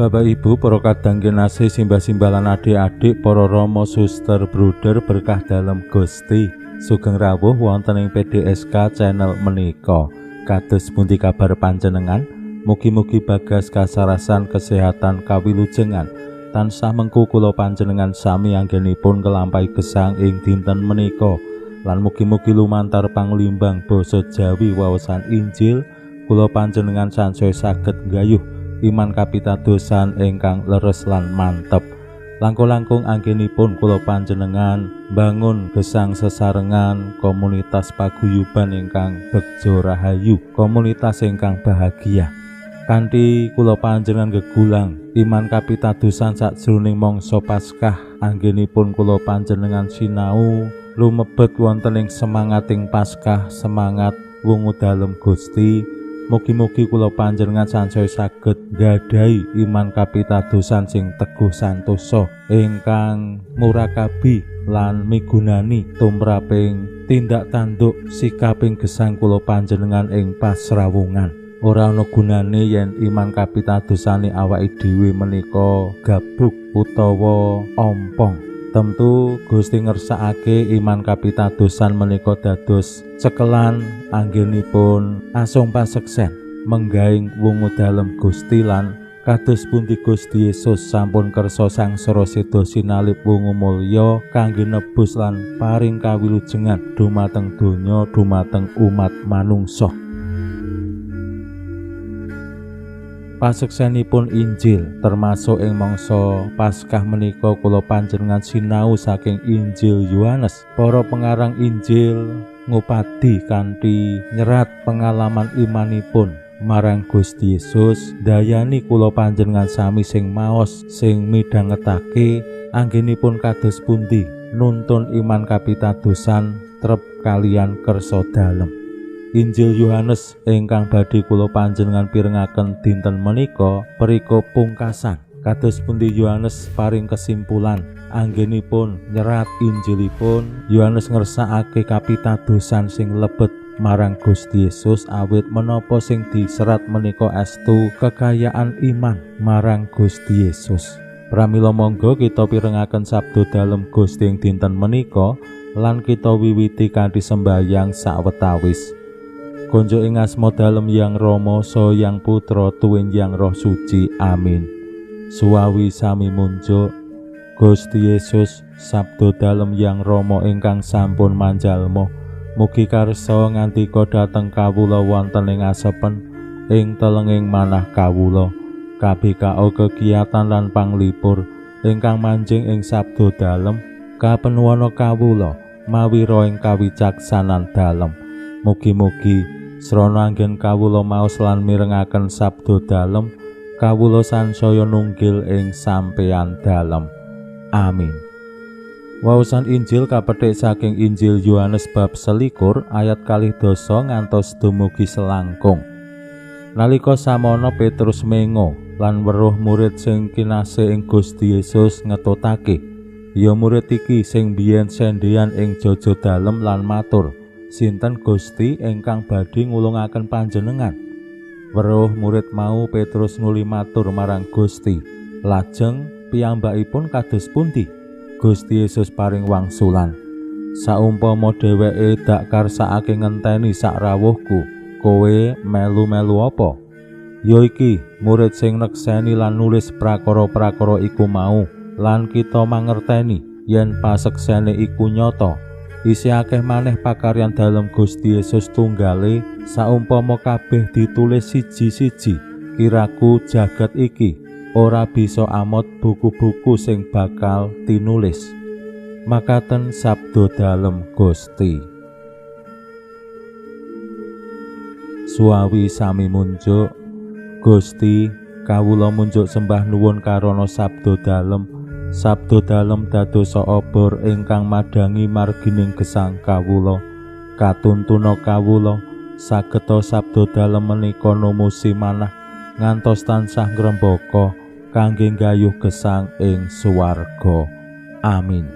Bapak Ibu, para kadang kinasih, simbah-simbah lan adik-adik, para rama, suster, bruder berkah dalem Gusti. Sugeng rawuh wonten ing PDSK channel menika. Kados pundi kabar panjenengan? Mugi-mugi bagas kasarasan kesehatan kawilujengan. Tansah mengku kula panjenengan sami anggenipun kelampahi gesang ing dinten menika. Lan mugi-mugi lumantar panglimbang basa Jawi wawasan Injil kula panjenengan sansaya saged nggayuh iman kapitadosan ingkang leres lan mantep. Langkung-langkung anggenipun kula panjenengan bangun gesang sesarengan komunitas paguyuban ingkang begja rahayu, komunitas ingkang bahagia. Kanthi kula panjenengan gegulang iman kapitadosan sakjroning mangsa Paskah, anggenipun kula panjenengan sinau lumebet wonten ing semangating Paskah, semangat wungu dalem Gusti. Mugi-mugi kula panjenengan sansaya saged nggadahi iman kapitadosan sing teguh santosa ingkang murakabi lan migunani tumraping tindak tanduk sikaping gesang kula panjenengan ing pasrawungan. Ora ana gunane yen iman kapitadosane awake dhewe menika gabuk utawa ompong. Tentu Gusti ngersakake iman kapitadosan menika dados cekelan anggenipun asung paseksen menggaing wungu dalem Gusti lan kados pundi Gusti Yesus sampun kersa sangsara seda sinalib wungu mulya kangge nebus lan paring kawilujengan dumateng donya, dumateng umat manungsa. Paseksenipun Injil termasuk ing mangsa Paskah menika kula panjenengan sinau saking Injil Yohanes. Para pengarang Injil ngupadi kanthi nyerat pengalaman imanipun marang Gusti Yesus, dayani kula panjenengan sami sing maos sing midhangetake anggenipun kados pundi nuntun iman kapitadosan trep kalian kersa dalem. Injil Yohanes ingkang badhe kula panjenengan pirengaken dinten menika perikop pungkasan. Kados pundi Yohanes paring kesimpulan anggenipun nyerat Injilipun, Yohanes ngersakake kapitadosan sing lebet marang Gusti Yesus awit menapa sing diserat menika estu kekayaan iman marang Gusti Yesus. Pramila monggo kita pirengaken sabda dalem Gusti ing dinten menika lan kita wiwiti kanthi sembahyang sawetawis. Konjo ing asma dalem Yang Rama, Saha Yang Putra, tuwin Yang Roh Suci. Amin. Suwawi sami munjuk Gusti Yesus, sabda dalem Yang Rama ingkang sampun manjalma, mugi karsa ngandika dhateng kawula wonten ing asepen ing telenging manah kawula. KBKO kegiatan lan panglipur ingkang manjing ing sabda dalem kapenuwana kawula mawira ing kawicaksanan dalem. Mugi-mugi srana anggen kawula maos lan mirengaken sabda dalem, kawula sansaya nunggil ing sampeyan dalem. Amin. Waosan Injil kapethik saking Injil Yohanes bab 21 ayat 12 ngantos dumugi selangkung. Nalika samono Petrus mengo lan weruh murid sing kinasih ing Gusti Yesus ngetutake, ya murid iki sing biyen sendean ing jojo dalem lan matur, sinten Gusti ingkang badhe ngulungaken panjenengan? Weruh murid mau Petrus nuli matur marang Gusti, lajeng piyambakipun kados pundi? Gusti Yesus paring wangsulan, saumpama dheweke dak karsakake ngenteni sak rawuhku, kowe melu-melu apa? Ya iki murid sing nekseni lan nulis prakara-prakara iku mau, lan kita mangerteni yen paseksene iku nyata. Isih akeh maneh pakaryan dalem Gusti Yesus tunggale, saumpama kabeh ditulis siji-siji, kiraku jagat iki ora bisa amot buku-buku sing bakal tinulis. Makaten sabda dalem Gusti. Suwawi sami munjuk Gusti, kawula munjuk sembah nuwun karana sabda dalem. Sabda dalem dadosa obor ingkang madhangi margining gesang kawula. Katuntuna kawula sageta sabda dalem menika numusi manah ngantos tansah ngrembaka kangge nggayuh gesang ing swarga. Amin.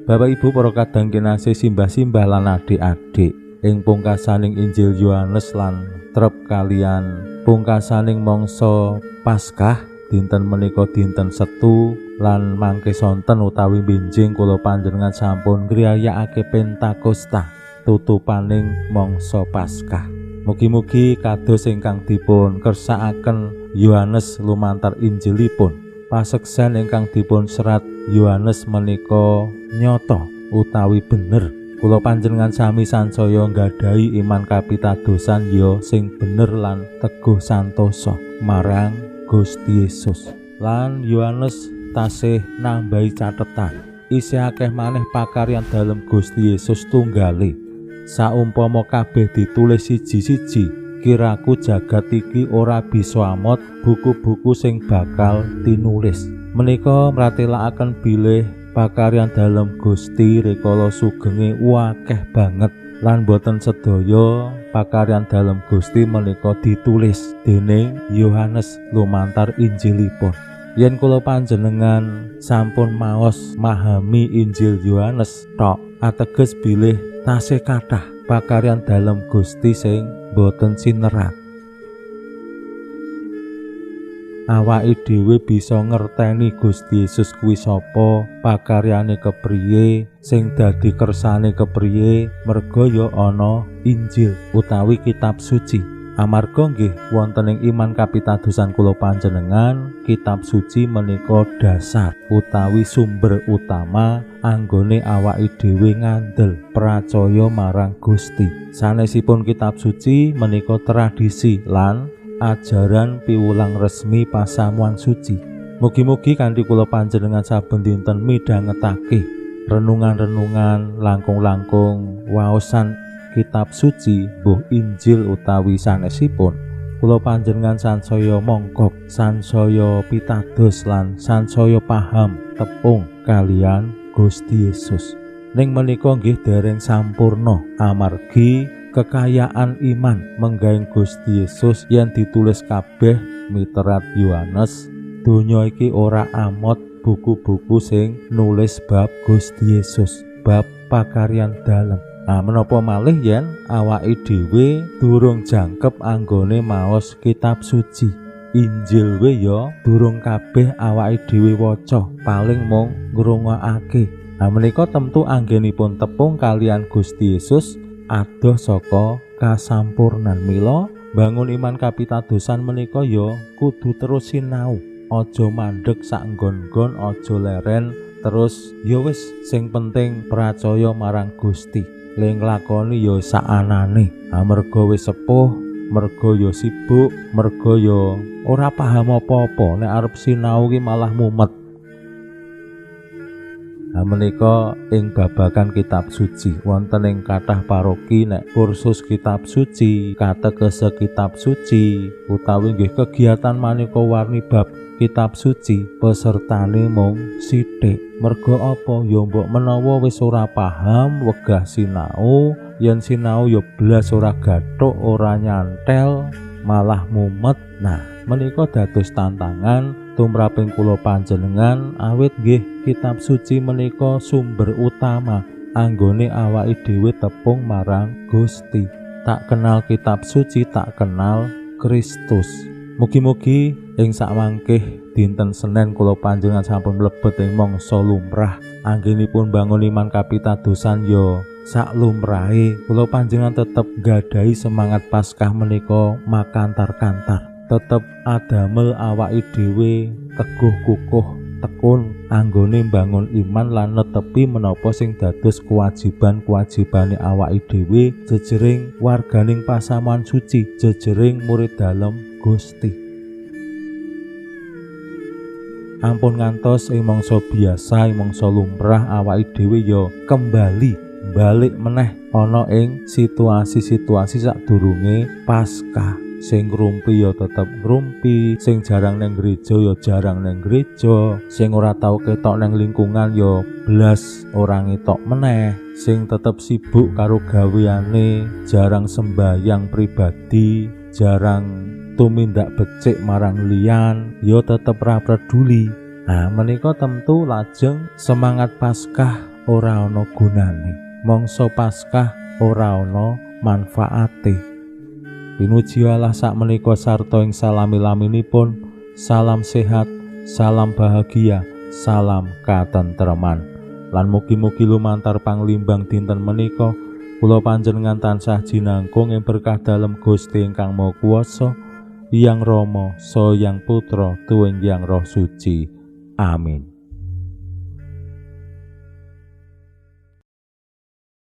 Bapak Ibu para kadang kinasih, simbah-simbah lan adik-adik, ing pungkasaning Injil Yohanes lan trep kalian pungkasaning mangsa Paskah dinten menika dinten Setu lan mangke sonten utawi benjing kula panjenengan sampun ngriyayakake Pentakosta, tutupaning mangsa Paskah. Mugi-mugi kados ingkang dipun kersakaken Yohanes lumantar Injilipun, paseksen ingkang dipun serat Yohanes menika nyata utawi bener. Kula panjenengan sami sansaya nggadahi iman kapitadosan ya sing bener lan teguh santosa marang Gusti Yesus. Lan Yohanes tasih nambahi catetan, isih akeh maneh pakaryan dalem Gusti Yesus tunggale. Saumpama kabeh ditulis siji-siji, kiraku jagat iki ora bisa amot buku-buku sing bakal tinulis. Menika mratelakaken bilih pakaryan dalem Gusti rikala sugenge akeh banget lan boten sedaya pakaryan dalem Gusti menika ditulis dening Yohanes lumantar Injilipun. Yen kula panjenengan sampun maos mahami Injil Yohanes tok, ateges bilih tasih kathah pakaryan dalem Gusti sing boten sinerat. Awake dhewe bisa ngerteni Gusti Yesus kuwi sapa, pakaryane kepriye, sing dadi kersane kepriye, merga ya ana Injil utawi kitab suci. Amarga nggih wonten ing iman kapitadosan kula panjenengan, kitab suci menika dasar utawi sumber utama anggone awake dhewe ngandel pracaya marang Gusti. Sanesipun kitab suci menika tradisi lan ajaran piwulang resmi pasamuan suci. Mugi-mugi kanthi kula panjenengan saben dinten midhangetake renungan-renungan langkung-langkung waosan kitab suci mbuh Injil utawi sanesipun, kula panjenengan sansaya mongkok, sansaya pitados lan sansaya paham tepung kalian Gusti Yesus. Ning menika nggih dereng sampurna amargi kekayaan iman menggaing Gusti Yesus yen ditulis kabeh miterat Yohanes, donya iki ora amot buku-buku sing nulis bab Gusti Yesus, bab pakaryan dalem. Nah, menapa malih yen awake dhewe durung jangkep anggone maos kitab suci. Injil we ya durung kabeh awake dhewe waca, paling mung ngrungokake. Nah, menika tentu anggenipun tepung kalian Gusti Yesus adoh saka kasampurnan. Mila bangun iman kapitadosan menika ya kudu terus sinau, aja mandeg sak nggon-nggon, aja leren terus ya wis sing penting pracaya marang Gusti. Le nglakoni ya saanane, amarga wis sepuh, merga ya sibuk, merga ya ora paham apa-apa, nek arep sinau ki malah mumet. Nah, menika ing babagan kitab suci wonten ing kathah paroki nek kursus kitab suci, katekese kitab suci utawi nggih kegiatan maneka warni bab kitab suci, pesertane mung sithik. Merga apa? Ya mbok menawa wis ora paham, wegah sinau, yen sinau ya blas ora gathuk, ora nyantel, malah mumet. Nah, menika dados tantangan tumraping kula panjenengan awit nggih kitab suci menika sumber utama anggone awake dhewe tepung marang Gusti. Tak kenal kitab suci, tak kenal Kristus. Mugi-mugi ing sakwangkih dinten Senin kula panjenengan sampun mlebet ing mangsa lumrah anggenipun bangun iman kapitadosan ya sak lumrahe kula panjenengan tetep nggadahi semangat Paskah menika makantar-kantar, tetep adamel awake dhewe teguh kukuh tekun anggone mbangun iman lan netepi menapa sing dados kewajiban-kewajibane awake dhewe jejering warganing pasamuan suci, jejering murid dalem Gusti. Ampun ngantos ing mangsa biasa, ing mangsa lumrah awake dhewe ya kembali balik meneh ana ing situasi-situasi sadurunge Paskah. Sing ngrumpi ya tetep ngrumpi, sing jarang neng gereja ya jarang neng gereja, sing ora tau ketok neng lingkungan ya blas ora ngetok meneh, sing tetep sibuk karo gaweane, jarang sembayang pribadi, jarang tumindak becik marang liyan, ya tetep ra peduli. Nah, menika tentu lajeng semangat Paskah ora ana gunane. Mangsa Paskah ora ana manfaate. Pinuji Allah sakmenika sarta ing salami-laminipun, salam sehat, salam bahagia, salam katentreman. Lan mugi-mugi lumantar panglimbang dinten menika kula panjenengan tansah jinangkung ing berkah dalem Gusti ingkang Maha Kuwasa, Hyang Rama, Saha Hyang Putra, tuwin Hyang Roh Suci. Amin.